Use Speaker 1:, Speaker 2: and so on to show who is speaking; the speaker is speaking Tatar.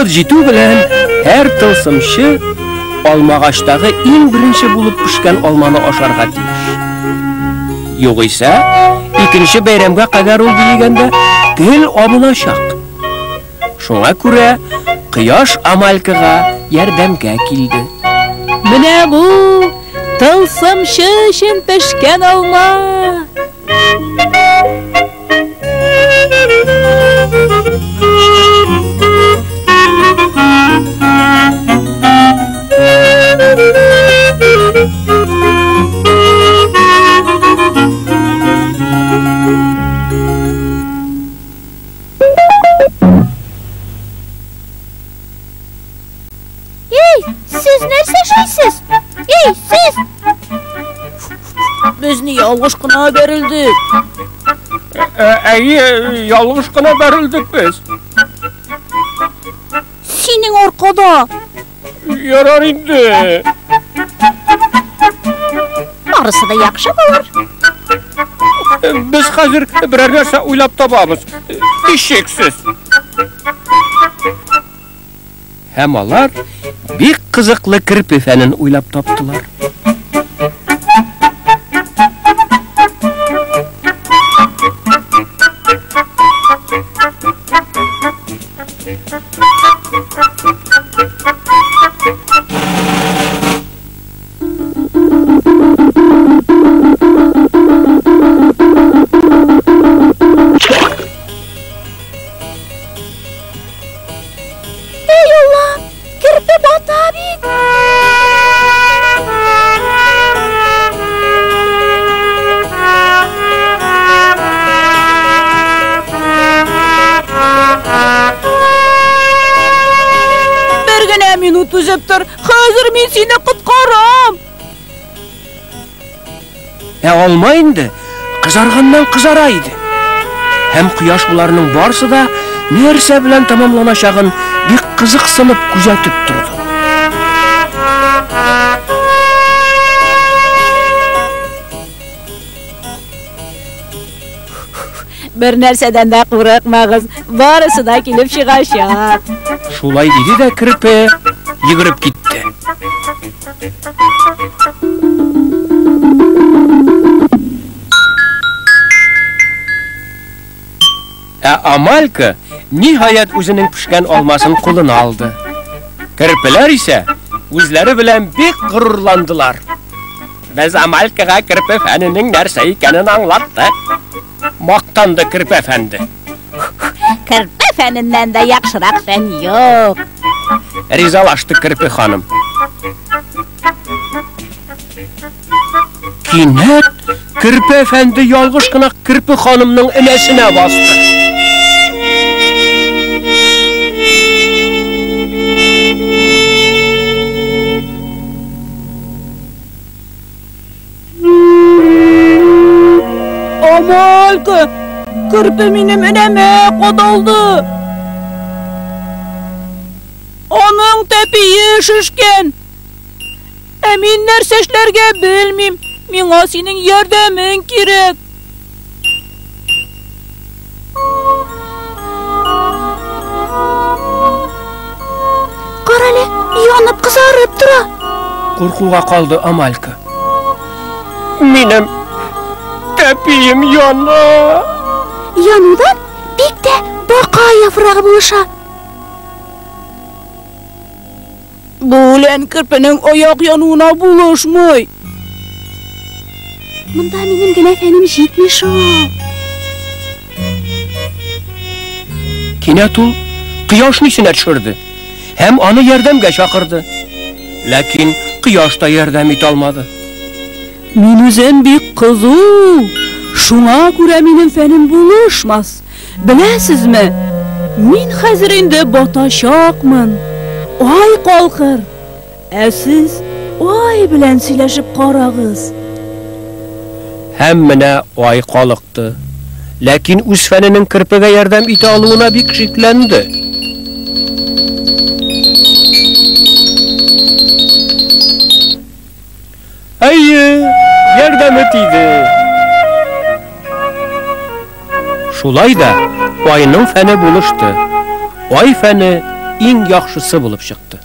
Speaker 1: Вакыт җитү белән һәр тылсымчы алмагачтагы иң беренче булып пешкән алманы ашарга тиеш. Югыйсә, икенче бәйрәмгә кадәр ул биегәндә гел абыначак. Шуңа күрә Кояш Амалькага ярдәмгә килде.
Speaker 2: Менә бу тылсымчы өчен пешкән алма!
Speaker 3: Эй, сез нәрсә эшлисез? Эй, сез!
Speaker 2: Без ни ялгыш кына бәрелдек.
Speaker 1: Әйе, ялгыш кына бәрелдек без.
Speaker 3: Синең аркада.
Speaker 1: Ярар инде.
Speaker 3: Барысы да яхшы булыр.
Speaker 1: Без хәзер берәр нәрсә уйлап табабыз. Һичшиксез. Һәм алар бик кызыклы керпе фәнен уйлап таптылар.
Speaker 3: Эй, Аллам, керпе бата бит.
Speaker 2: Бер генә минут түзеп тор, хәзер мин сине коткарам.
Speaker 1: Ә алма инде кызарганнан кызара иде. Һәм кояш боларның барсы да нәрсә белән тәмамланачагын бик кызыксынып күзәтеп торды.
Speaker 2: Бер нәрсәдән дә курыкмагыз, барысы да килеп чыгачак.
Speaker 1: Шулай диде дә керпе йөгереп китте. Ә Амалька ниһаять үзенең пешкән алмасын кулына алды. Керпеләр исә үзләре белән бик горурландылар. Без Амалькага керпе фәненең нәрсә икәнен аңлаттык. Мактанды Керпе әфәнде.
Speaker 3: Керпе фәненнән дә яхшырак фән юк.
Speaker 1: Ризалашты Керпе ханым. Кинәт Керпе әфәнде ялгыш кына Керпе ханымның энәсенә басты.
Speaker 2: Амалька, керпе минем энәмә кадалды. Аның тәпие шешкән. Ә мин нәрсә эшләргә белмим. Миңа синең ярдәмең кирәк.
Speaker 3: Карале, янып кызарып тора.
Speaker 1: Куркуга калды Амалька. Минем тәпием яна.
Speaker 3: Янудан бик тә бака яфрагы булыша.
Speaker 2: Бу үлән керпенең аяк януына булышмый.
Speaker 3: Монда минем генә фәнем җитми шул.
Speaker 1: Кинәт ул кояшны исенә төшерде һәм аны ярдәмгә чакырды. Ләкин кояш та ярдәм итә алмады.
Speaker 2: Мин үзем бик кызу. Шуңа күрә минем фәнем булышмас. Беләсезме, мин хәзер инде батачакмын. Ай калкыр. Ә сез ай белән сөйләшеп карагыз.
Speaker 1: Һәм менә ай калыкты. Ләкин үз фәненең керпегә ярдәм итә алуына бик шикләнде. Әйе, ярдәме тиде. Шулай да айның фәне булышты. Ай фәне иң яхшысы булып чыкты.